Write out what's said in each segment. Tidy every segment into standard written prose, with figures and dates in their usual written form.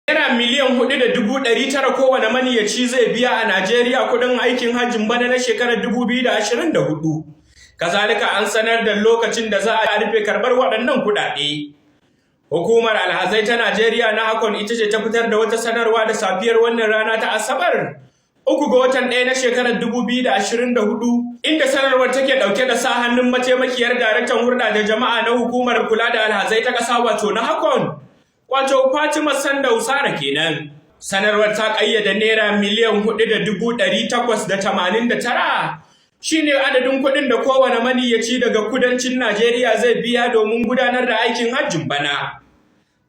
Naira 4,900,000 kowane maniyyaci zai biya a Najeriya kuɗin aikin hajjin bana na shekarar 2024. Kazalika an sanar da lokacin da za a rufe karɓar waɗannan kuɗaɗe. Hukumar alhazai ta Najeriya NAHCON ita ce ta fitar da wata sanarwa da safiyar wannan rana ta Asabar, 3 ga watan 1 na shekarar 2024, inda sanarwar take ɗauke da sa hannun mataimakiyar daraktan hulɗa da jama'a na hukumar kula da alhazai ta ƙasa, wato NAHCON, wato Fatima Sandau Sara kenan. Sanarwar ta ƙayyade naira 4,889,000 shine adadin kuɗin da kowane maniyyaci daga kudancin Najeriya zai biya domin gudanar da aikin hajjin bana.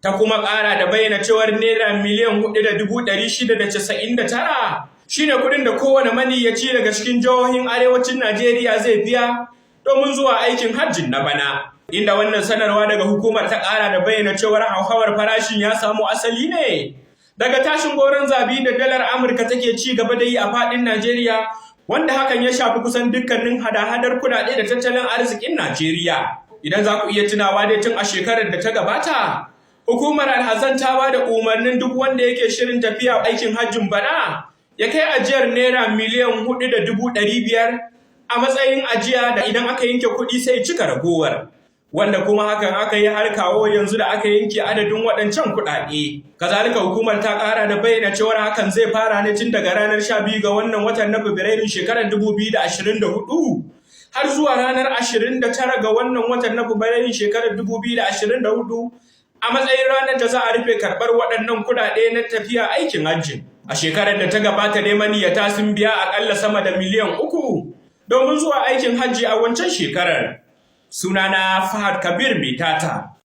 Ta kuma ƙara da bayyana cewar naira 4,699,000 shine kuɗin da kowane maniyyaci daga cikin jihohin arewacin Najeriya zai biya domin zuwa aikin hajjin na bana. Inda wannan sanarwa daga hukumar ta ƙara da bayyana cewar hauhawar farashin ya samo asali ne daga tashin goron zabi da dalar Amurka take ci gaba da yi a faɗin Najeriya, wanda hakan ya shafi kusan dukkanin hada-hadar kuɗaɗe da tattalin arzikin Najeriya. Idan za ku iya tunawa dai, tun a shekarar da ta gabata, hukumar alhazan ta ba da umarnin duk wanda yake shirin tafiya aikin hajjin bana ya kai ajiyar naira 4,500,000 a matsayin ajiya, da idan aka yanke kuɗi sai cika ragowar. Wanda kuma hakan aka yi har kawo yanzu da aka yanke adadin waɗancan kuɗaɗe. Kazalika hukumar ta ƙara da bayyana cewar hakan zai fara ne tun daga ranar 12 ga wannan watan na Fabrairun shekarar 2024 har zuwa ranar 29 ga wannan watan na Fabrairun shekarar 2024 a matsayin ranar da za a rufe karɓar waɗannan kuɗaɗe na tafiya aikin hajji. A shekarar da ta gabata dai maniyyata sun biya aƙalla sama da miliyan 3 domin zuwa aikin hajji a wancan shekarar. Sunana Fahad Kabir Mitata.